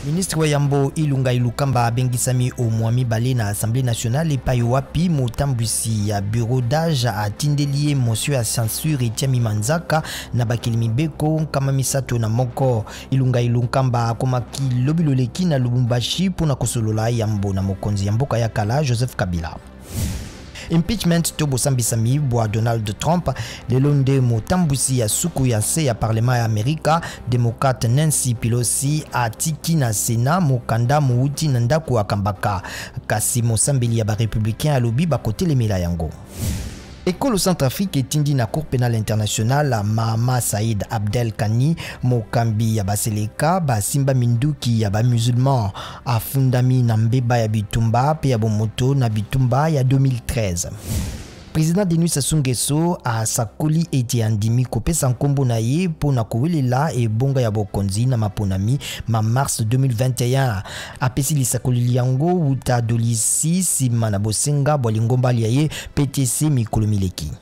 Ministre wa yambo Ilunga Ilukamba abengisami o mibale na Assemblée nationale epai wapi motambwisi ya bureau d'âge atindeli ye motion ya censure etiami manzaka na bakeli mibeko 31. Ilunga Ilunkamba akomaki lobi loleki na Lubumbashi mpo na kosolola yambo na mokonzi ya mboka ya kala Joseph Kabila. Impeachment to bosambisami bwa Donald Trump lelo nde motambwisi ya suku ya nse ya parlement ya Amerika demokrate Nancy Pelosi atiki na Sénat mokanda mowuti na ndako akambaka, kasi mosambeli ya barepublicain alobi bakotelemela yango. Ekolo Centrafrique etindi na Cour pénale internationale Mahama Saïd Abdel Kani, mokambi ya baseleka basimba minduki ya bamusulman, afundami na mbeba ya bitumba pe ya bomoto na bitumba ya 2013. Président Denis Sassou Nguesso asakoli ete andimi kopesa nkombo na ye mpo na kowelela ebonga ya bokonzi na maponami ma mars 2021. Apesi lisakoli yango wuta Dolisi nsima na bosenga bwa lingomba lya ye PTC mikolo mileki.